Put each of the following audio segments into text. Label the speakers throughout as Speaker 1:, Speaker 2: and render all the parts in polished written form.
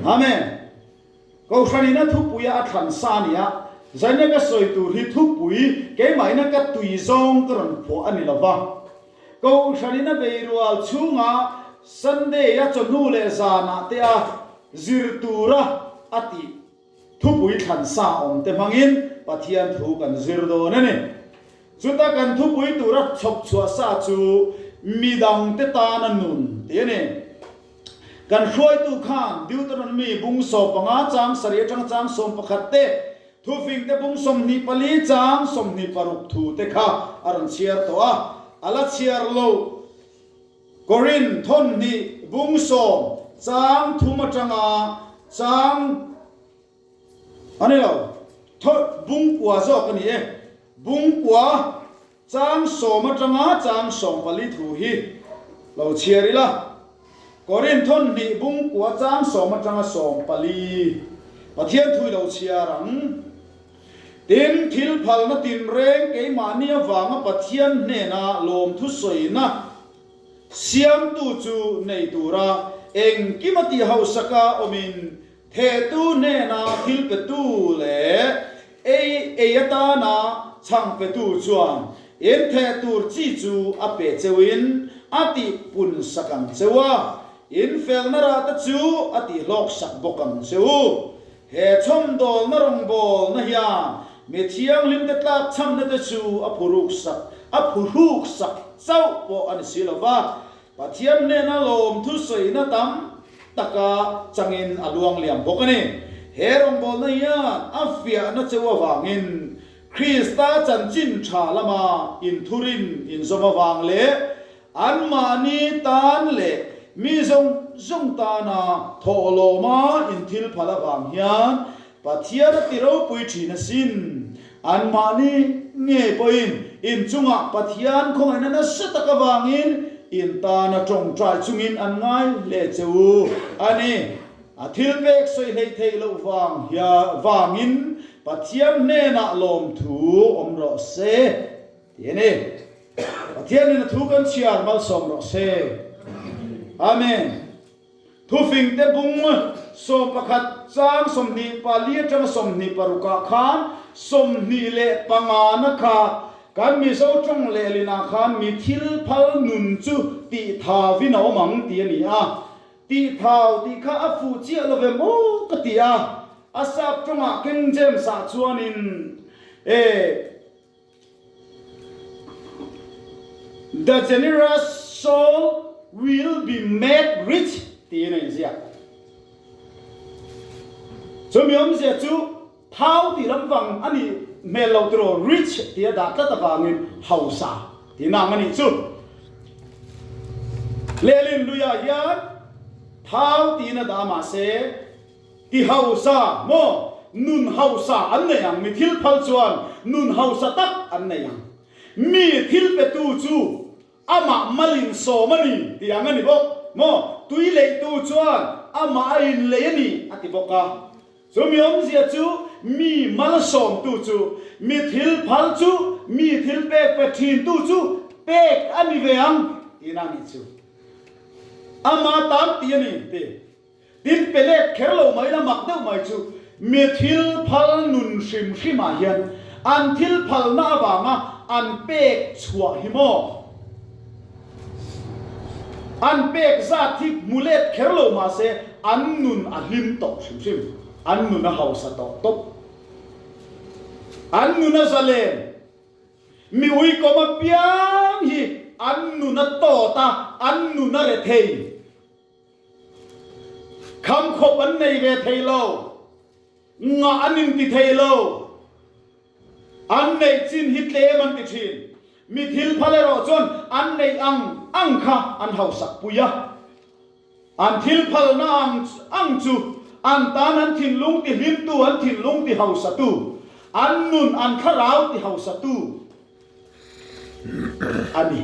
Speaker 1: Amen. Kohhran in a thupui a a thlan sa a ni a, zaina ka sawi tur hi thupui keimah ina ka tui zawng ka rawn phuah a ni lo va. Kohhran in a beirual chhunga Sunday a chawhnu leh zanah te a zir tura a tih thupui thlan sa awm te hmangin Pathian thu kan zir dawn a ni. Chuta kan thupui tura chhawp chhuah sa chu midangte tana nun tih a ni. Kan hruaitu khan Deuteronomy bung 15 chang sarih atanga chang 11 te, Thufingte bung 24 chang 26 thu te kha a rawn chhiar tawh a, a la chhiar lo. Korin thawnhnih bung sawm chang thum atanga chang a ni lo, thaw bung kua zawk a ni e, bung kua chang sawm atanga chang 14 thu hi lo chhiar ila. Korin thawnhnih bung kua chang sawm atanga 14 Pathian thu i lo chhiar ang. Tin, thil phalna tinreng keimahni avanga Pathian hnena lawmthu sawina siamtu chu nei tura engkim a tih hausaka awmin thehtu hnena thil petu leh ei ei atana chhang petu chuan in theh tur chi chu a pe cheuhin a tih pun sak ang cheu a, in felna rah te chu a tih hlawk sak bawk ang cheu. He chhawmdawlna rawngbawlna hian mi thianghlimte tlakchhamna te chu a phuruk sak, a phuhruk sak chauh pawh a ni si lo va, Pathian hnena lawmthu sawina tam taka changin a luang liam bawk a ni. He rawngbawlna hian a fiahna cheu avangin Krista chanchin tha lama inthurin inzawm avang leh Anmahni tan leh mi zawng zawng tana thawhlawma inthilphal avang hian Pathian a ti ropui thin asin. Anmahni ngei pawhin inchungah Pathian khawngaihna nasa tak avangin in tana tawngtai chungin an ngai hle che u a ni. A thilpek sawi hleih theih loh vang hia vangin Pathian hnenah lawmthu awm rawh se ti a ni. Pathianin a thu kan chhiar malsawm rawh se. Amen. Thufingte bung 11 chang 24 atanga 26 ah khan 25 na kha kan Mizo tawng lehlinah khan mi thil phal nun chu tih thauvin a awm ang tih a ni a. Tih thau tih kha a fuh chiah lo ve maw ka ti a. A sap tawngah King James ah chuanin e. The generous soul will be made rich tiin a inziak. Chumi awmzia chu thau tih lam vang a nih hmel lo tiraw rich tih a dah tlat avangin hausa tihna ang a nih chu. Lehlin luiah hian thau tiin a dah mahse Ti hausa maw? Nun hausa an nei ang. Mi thil phal chuan nun hausa tak an nei ang. Mi thil petu chu amah malin sawm a ni tih ang a ni bawk maw? Tui leihtu chuan amah a inlei a ni a ti bawk a. Chu mi awmzia chu mi malsawmtu chu, mi thil phal chu, mi thil pek pe thintu chu pek a ni ve ang tihna a nih chu. Ama tan tih a ni ti. Tin, pe let kher lo mai la mak deuh mai chu mi thil phal nun hrim hrim ah hian an thil phalna avanga an pek chhuah hi maw? An pek zat hi hmu let kher lo mahse an nun a hlim tawh hrim hrim, an nun a hausa tawh tawp, an nun a zalen. Mi uikawm apiang hi an nun a tawt a, an nun a rethei. Kham khawp an nei ve thei lo, ngah an inti thei lo, an neih chin hi tlem an ti thin. Mi thil phal erawh chuan an neih ang ang kha an hausak pui a, an thil phalna ang ang chu an tan an thinlung ti hlimtu, an thinlung ti hausatu, an nun an thlarau ti hausatu a ni.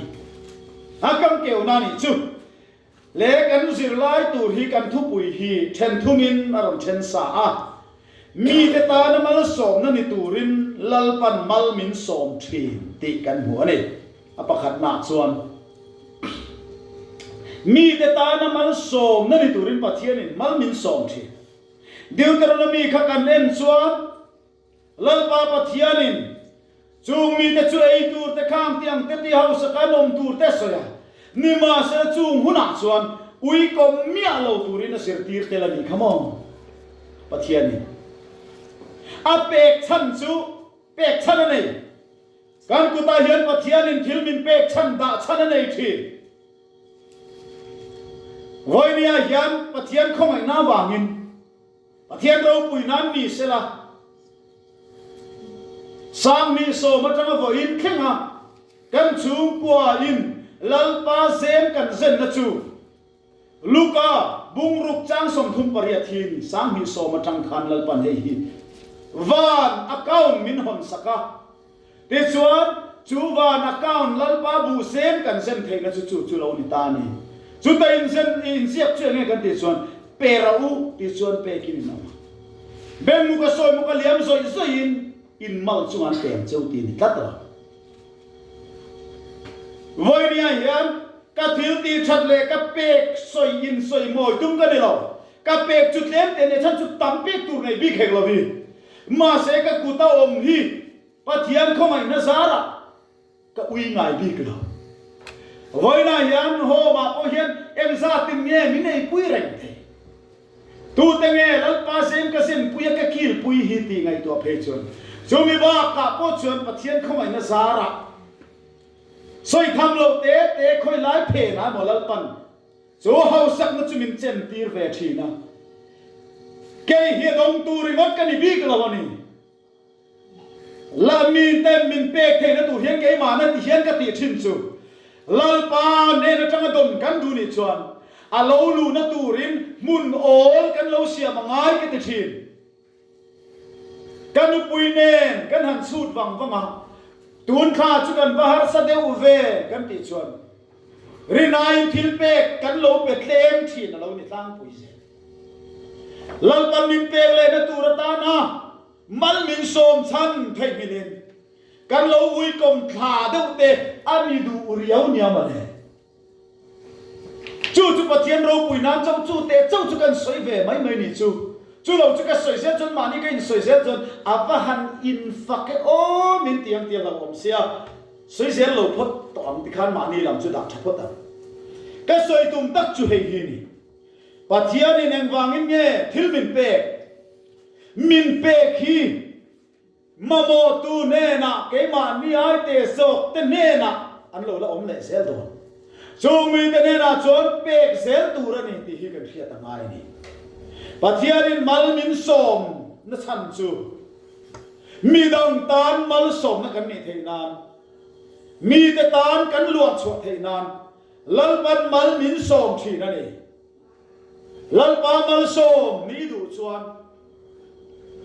Speaker 1: A kam keuna nih chu. Le kan zirlai tur hi kan thupui hi then thumin a rawn then sa a, mite tana malsawmna ni turin Lalpan mal min sawm thin tih kan hmu a ni. A pakhatnaah chuan mite tana malsawmna ni turin Pathianin mal min sawm thin. Deuteronomy kha kan en chuan Lalpa Pathianin chung mite chu ei tur te khang ti ang te ti hausa kan awm tur te a sawi a, nimahsela chung hunah chuan ui kawm miah lo turin a zirtir tel a nih kha maw? Pathianin a pek chhan chu pek chhan a nei. Kan kutah hian Pathianin thil min pek chhan dah chhan a nei thin. Vawinia hian Pathian khawngaihna avangin Pathian ropui nan ni sela, 2010 atanga vawiin thlenga kan chhungkua in Lalpa zem kan zenna chu Luka bungruk chang 38 hi ni, 2010 atang khan Lalpan hei hi van account min hawn sak a, Tichuan, chu van account Lalpa buh zem kan zem theihna chu chu chu lo ni ta a ni. Chuta inzem inziak chu enge kan tih chuan, pe rah u tih chuan pekin in awm a. Bengmuk a sawimuk a liam zawih zawihin in mal chunga an peng cheu tih a ni tlat lo. Vawinia hian ka thil tih that leh ka pek sawi in sawi mawi tum ka ni lo. Ka pek chu tlem te nia chhan chu tam pek tur nei bik hek lo hi. Mahse ka kut a awm hi Pathian khawngaihna zarah ka ui ngai bik lo. Vawiinah hian home ah pawh hian engzatin nge min eipui reng thei? Tute nge Lalpa zem ka zenpui a ka kilpui hi tih ngaihtuah phei chuan chumi bakah pawh chuan Pathian khawngaihna zarah sawi tham loh te te khawi lai phenah emaw Lalpan Chu hausakna chu min chen tir ve thin a, kei hi a dawngtu ringawt ka ni bik lo a ni. La miten min pek theihna tur hian keimahna ti hian ka tih thin chu Lalpa hnen atanga dawn kan duh nih chuan a lo luhna turin hmun awl kan lo siam a ngai ka ti thin. Ka nupui nen kan han chhut vang vang a, tun thla chu kan va harsa deuh ve kan tih chuan rinaiin thil pek kan lo pe tlem thin a lo ni tlangpui zel. Lalpan min pek lehna tur atana mal min sawm chhan theihnghilhin kan lo uikawm thla deuh te a ni duh riau nia mawle. Chu chu Pathian ropui nan chauh chu teh chauh chu kan sawi ve mai mai ni chu. Chu lo chu ka sawi zel chuan mahni ka insawi zel chuan a va han infak e aw min ti ang tih a hlauhawm sia. Sawi zel lo phawt tawh ang tikhan mahni lam chu dah tha phawt ang. Ka sawi tum tak chu hei hi ni. Pathianin engvangin nge thil min pek? Min pek hi. Mamawhtu hnenah keimahni aite zawk te hnenah an lo la awm leh zel dawn. Chung mite hnenah chuan pek zel tur a ni tih hi kan hriat a ngai a ni. Pathianin mal min sawm na chhan chu midang tan malsawmna kan nih theih nan, mite tan kan luah chhuah theih nan Lalpan mal min sawm thin a ni. Lalpa malsawm ni duh chuan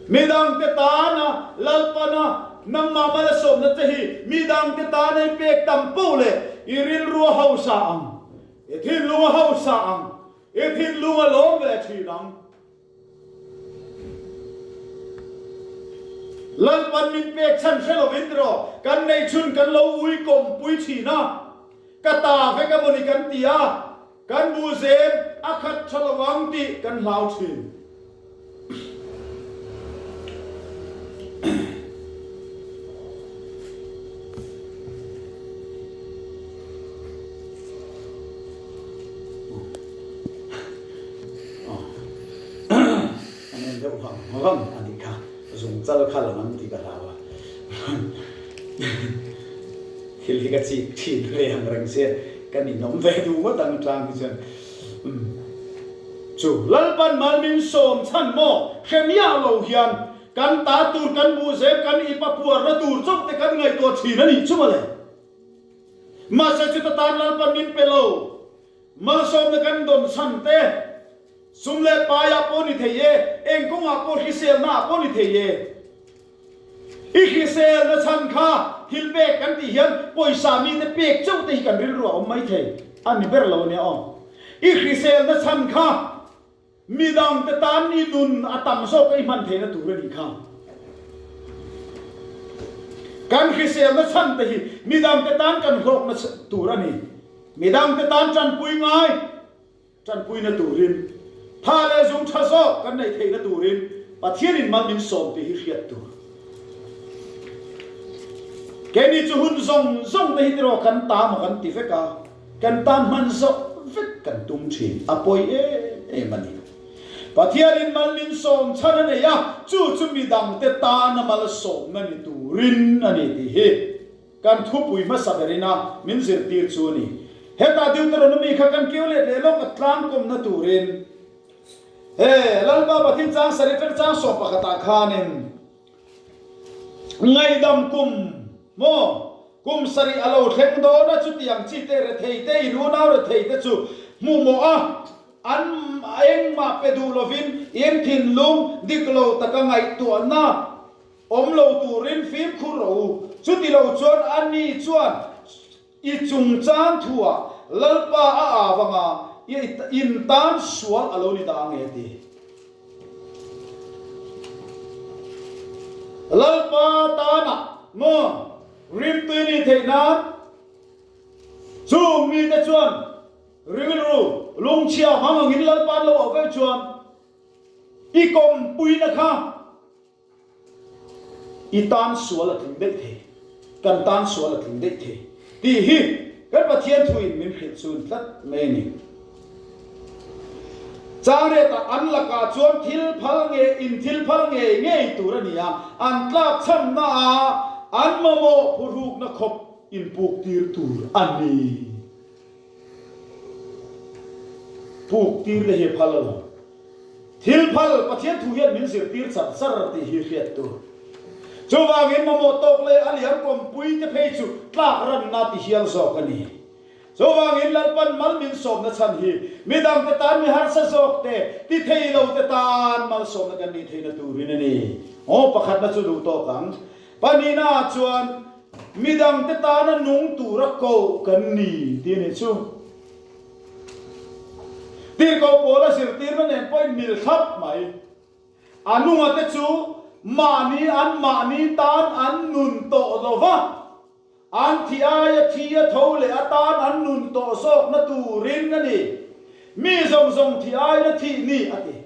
Speaker 1: midangte tana Lalpana nangmah malsawmna che hi midangte tana i pek tam poh leh i rilru a hausa ang, i thinlung a hausa ang, i thinlung a lawm ve thin ang. Lalpan min pek chhan hre lovin tiraw kan neihchhun kan lo ui kawmpui thin a, ka ta vek a mawni kan ti a, Kan bu zem a khat tha lo ang tih kan hlau thin. A nen deuh vang vang a nih kha, zungchal kha lang ang tih ka hlau a. Thil hi ka chik thin ve ang reng sia, ka ninawm ve duh ngawt ang tlang hi chuan umm chu Lalpan mal min sawm chhan maw hre miah lo hian kan ta tur kan buh zel kan ip a puarna tur chauh te kan ngaihtuah thin a nih chu mawle. Mahse chuta tan Lalpan min pe lo Malsawmna kan dawn chhan te, sum leh paiah pawh ni thei e, eng kawngah pawh hriselnaah pawh ni thei e. I hriselna chhan kha thil pek kan tih hian pawisa mite pek chauh te hi kan rilru a awm mai thei a ni ber lo ania aw. I hriselna chhan kha Midangte tan i nun a tam zawk a i hman theihna tur a nih kha. Kan hriselna chhan te hi midangte tan kan hlawkna tur a ni. Midangte tan tanpui ngai, tanpuina turin. Tha leh zung tha zawk kan neih theihna turin Pathianin mal min sawm tih hi hriat tur. Keini chu hun zawng zawng te hi tiraw kan ta maw kan ti vek a, kan tan hman zawh vek kan tum thin, a pawi em em a ni. Pathianin mal min sawm chhan a nei a, chu chu midangte tana malsawmna ni turin a ni tih hi. Kan thupui hmasa berin a min zirtir chu a ni. Hetah Deuteronomy kha kan keu let leh lawk a tlangkawmna turin he Lalpa Pathian chang sarih atang chang sawm pakhatah khanin ngaihdam kum maw kum sarih a lo thleng dawn a, chutiang chi te rethei te in unau rethei te chu hmuhmawh a an engmah pe duh lovin in thinlung dik lo taka ngaihtuahna Awm lo turin fimkhur rawh u. Chuti lo chuan a ni chuan i chungchang thuah Lalpa a av anga i in tan sual a lo ni ta ange ti. Lalpa tanah maw rimtui ni theih nan chung mite chuan rilru lungchhia hmang angin Lalpa an lo auh vek chuan i kawmpuina kha I tan sual a tling daih thei, kan tan sual a tling daih thei tih hi kan Pathian thuin min hrilh chun tlat mai a ni. Changriatah an lakah chuan thil phal nge in thil phal ngei ngei tur a ni a, an tlak chhamna ah an mamawh phuhrukna khawp inpuk tir tur a ni. Puk tir te hi a phal a lo. Thil phal Pathian thu hian min zirtir char char tih hi hriat tur. Chuvangin mamawh tawk leh a liam kawmpui te phei chu tlak ranna ti hial zawk a ni. Chuvangin Lalpan mal min sawmna chhan hi midangte tan mi harsa zawk te, ti thei lo te tan malsawmna kan nih theihna turin a ni. Aw pakhatna chu duh tawk ang. Pahnihna ah chuan midangte tana nung tura koh kan ni tih a nih chu. Tirhkoh Paula zirtirna nen pawhin mil thlap mai. A nunga te chu mahni an mahni tan an nun tawh lo va, an thi aia thi a tho leh atan an nun tawh zawkna turin a ni. Mi zawng zawng thi aiin a thih ni, a ti.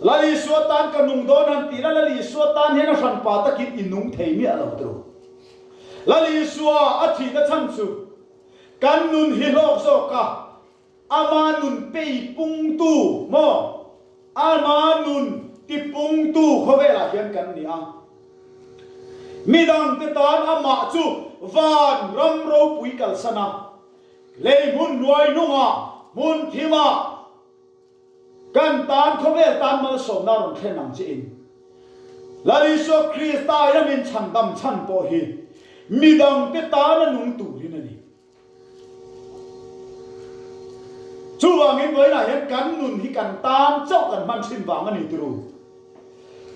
Speaker 1: Lal Isua tan ka nung dawn han tih la, Lal Isua tan hian a hranpa takin i nung thei miah lo tru. Lal Isua a thihna chhan chu Kan nun hi hlawk zawk a, ama nun peipungtu maw, ama nun tipungtu khawvelah hian kan ni a. Midangte tan amah chu van ram ropui kalsan a, lei hmun hnuai hnungah, hmun thimah, Kan tan khawvel tan malsawmna rawn thlen ang chiin Lal Isua Krista in a min chhandam chhan pawh hi midangte tana nung turin a ni. Chuvangin vawiinah hian kan nun hi kan tan chauh kan hman thin vang a ni tiru.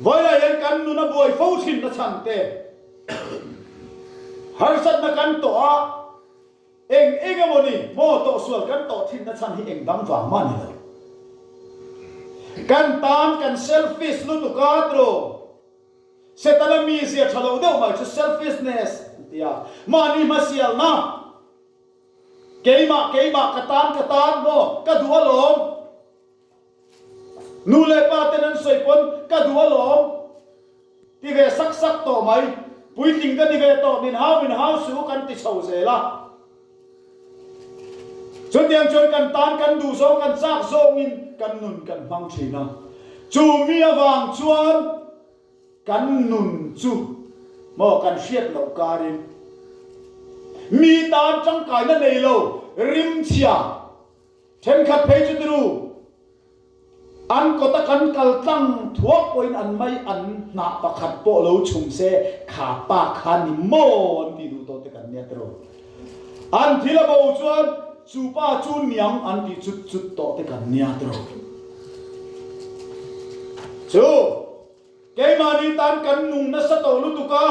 Speaker 1: Vawiinah hian kan nun a buai fo thin na chhan te, harsatna kan tawh a, Eng eng emaw ni maw tawhsual kan tawh thinna chhan hi eng dang vang mah ni lo. Kan tan kan selfish lutuk a tro. Setana mizia tha lo deuh mai chu selfishness an ti a. Mahni hmasialna, keimah keimah ka tan ka tan maw ka duh alawm. Nu leh pa ten an sawi pawn ka duh alawm ti ve sak sak tawh mai. Puitling ka ni ve tawh, min hau min hau suh kan ti chho zel a. Chutiang chuan kan tan kan duh zawng kan chak zawngin kan nun kan hmang thin a. Chu mi avang chuan kan nun chu maw kan hriat loh karin mi tan tangkaina nei lo rimchhia Thenkhat phei chu tiru, an kawta kan kal tlang thuak pawhin an mai an hnah pakhat pawh lo chhum se, kha pa kha ni maw an tih duh tawh te kan nia tiru. An thil a bo chuan chu pa chu niang an tih chut chut tawh te kan nia tiru. Chu keimahni tan kan nung nasa tawh lutuk a.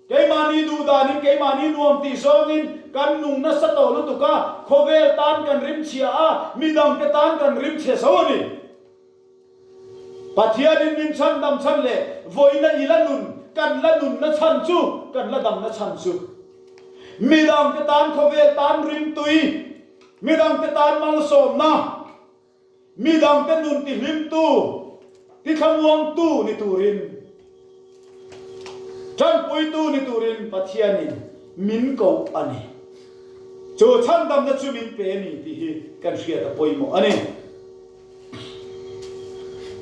Speaker 1: Keimahni duh danin keimahni nuam tih zawngin kan nung nasa tawh lutuk a, khawvel tan kan rim chhia a, midangte tan kan rim chhe zo a ni. Pathianin min chhandam chhan leh vawiina i la nun, kan la nunna chhan chu, kan la damna chhan chu midangte tan khawvel tan rimtui, midangte tan malsawmna. Mi dangte nun tihlimtu, tithlamuangtu ni turin, tanpuitu ni turin Pathianin min ko a ni. Chu chhandamna chu min pe a ni tih hi kan hriat a pawimawh a ni.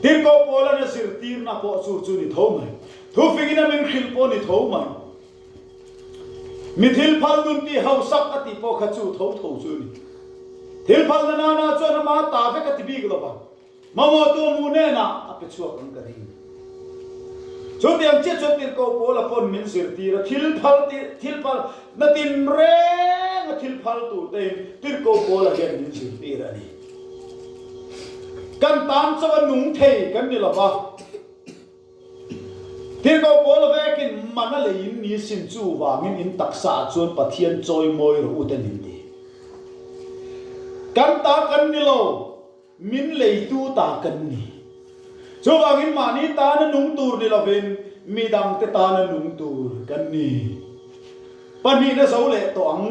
Speaker 1: Tirhkoh Paula'n a zirtirna pawh chu chu ni tho mai. Thufingin a min hrilh pawh ni tho mai. Mi thil phal nun tih hausak a tih pawh kha chu tho tho chu a ni. Thil phalna nana chuan ama ta vek a ti bik lo va, mamawhtu a hmuh hnenah a pe chhuak ang ka ring. Chutiang chiah chuan tirhkoh Paula pawn min zirtir a, thil phal tih thil phal na tin reng a thil phal tur tein tirhkoh Paula hian min zirtir a ni. Kan tan chauh a nung thei kan ni lo va. Tirhkoh Paula vekin man a lei in ni sin chu vangin in taksa ah chuan Pathian chawi mawi rawh u te min ti. Kan ta kan ni lo, min leitu ta kan ni. Chuvangin mahni tana nung tur ni lovin midangte tana nung tur kan ni. Pahnihna zo leh tawh ang.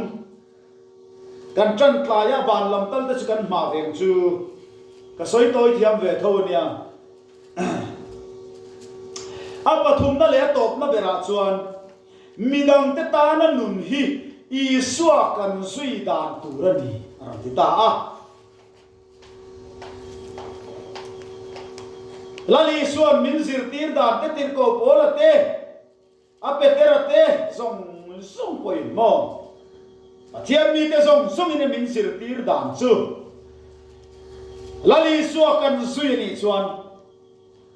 Speaker 1: Kan ṭan tlaia van lam tal te chu kan hma veng chu ka sawi tawi thiam ve tho a nia. A pathumna leh a tawpna berah chuan midangte tana nun hi Isua kan zui dan tur a ni a rawn ti ta a. Lal Isua'n min zirtir dan te tirhkoh Paula te, A Petera te zawng zawng pawhin maw Pathian mite zawng zawngin a min zirtir dan chu Lal Isua kan zui a nih chuan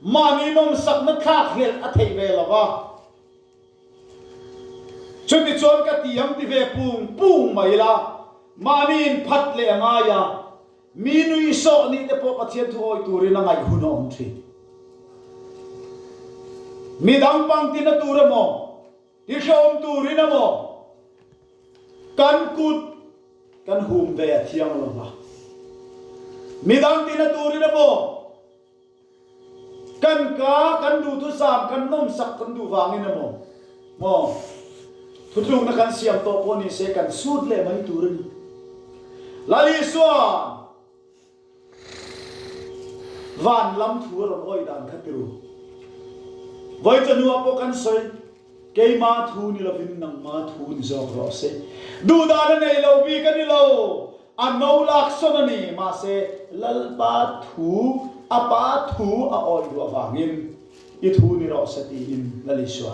Speaker 1: mahni nawmsakna thlak hlelh a theih ve lo va. Chutichuan ka ti ang ti ve pung pung mai la, mahni inphat leh a ngai a, Mi nui sawh nih te pawh Pathian thu awih turin a ngaih hun a awm thin. Mi dang pangtina tur emaw, ti hrehawm turin emaw kan kut kan hum ve a thiang lo va. Mi dang tina turin emaw kan ka kan duhthusam kan nawmsak kan duh vangin emaw maw thutlukna kan siam tawh pawh ni se kan sut leh mai tur a ni. Lal Isua'n van lam thu a rawn awih dan kha tiru. Vawi chawhnuah pawh kan sawi, keima thu ni lovin nangma thu ni zawk rawh se. Duhdan a nei lo bik a ni lo. A no lak sawn a ni, mahse Lalpa thu, a Pa thu a awih duh avangin i thu ni rawh se tiin Lal Isua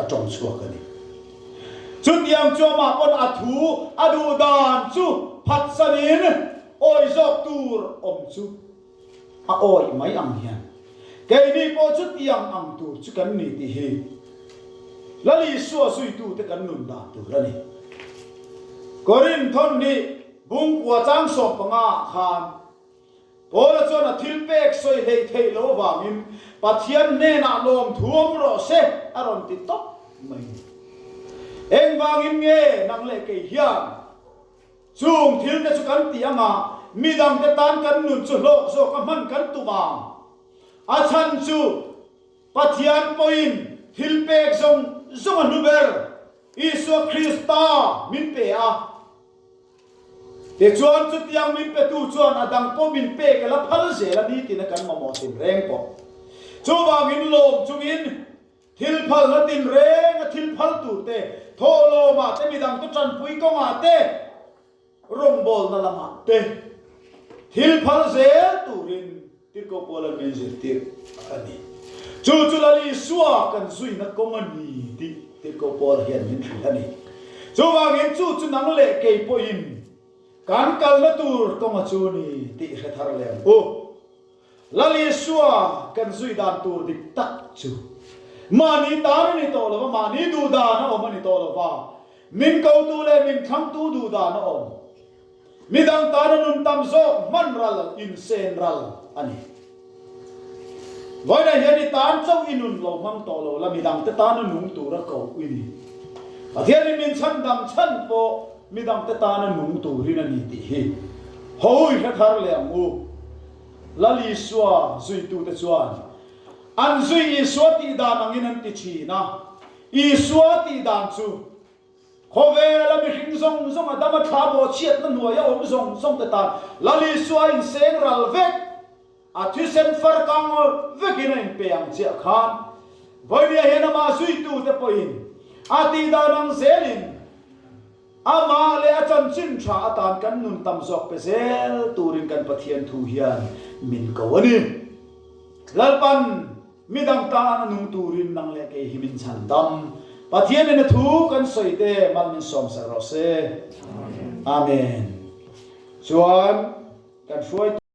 Speaker 1: a tawng chhuak a ni. Chutiang chu amah pawn a thu a duh dan chu phatsanin awih zawk tur awm chu a awih mai ang hian keini pawh chutiang ang tur chu kan ni tih hi Lal Isua zuitute kan nun dan tur a ni. Korinthon nih bungkua chang 15 ah khan Paula chuan a thil pek sawi hlei theih loh avangin Pathian hnenah lawmthu awm rawh se a rawn ti tawp mai. Engvangin nge nang leh kei hian Chung thil te chu kan ti ang a, midangte tan kan nun chu hlawk zawk a hman kan tum ang. A chhan chu Pathian pawhin thil pek zawng zawng a hlu ber, Isua Krista min pe a. Tichuan chutiang min petu chuan a dang pawh min pek a la phal zel a ni tina kan mamawh tinreng pawh. Chuvangin lawm chungin Thil phalna tinreng a thil phal tur te, thawhlawmah te, midangte tanpui kawngah te, rawngbawlna lamah te thil phal zel turin Tirhkoh Paula'n min zirtir a ni. Chu chu Lal Isua kan zuina kawng a ni tih Tirhkoh Paula hian min hrilh a ni. Chuvangin chu chu nang leh kei pawhin kan kalna tur kawng a chu ni tih hre thar leh ang u. Lal Isua kan zui dan tur dik tak chu mahni tan a ni tawh lo va, mahni duh dan a awm a ni tawh lo va, min kotu leh min thlangtu duh dan a awm. Midang tana nun tam zawk hman ral, insen ral a ni. Vawiinah hian i tan chauh i nun lo hmang tawh lo la, midangte tana nung tura koh i ni. Pathianin min chhandam chhan pawh midangte tana nung turin a ni tih hi hawi hre thar leh ang u. Lal Isua zuitute chuan an zui Isua tih dan angin an ti thin a. Isua tih dan chu khawvela mihring zawng zawng a dam a thla bawhchhiatna hnuaia awm zawng zawngte tan Lal Isua inseng ral vek. A thisen far kang vekin a inpe ang chiah khan Vawinia hian amah zuitute pawhin a tihdan ang zelin amah leh a chanchin tha atan kan nun tam zawk pe zel turin kan Pathian thu hian min ko a ni. Lalpan midang tan a nung turin nang leh kei hi min chhan dam. Pathianin a thu kan sawi te mal min sawm sak rawh se. Amen. Chuan kan hruaitu.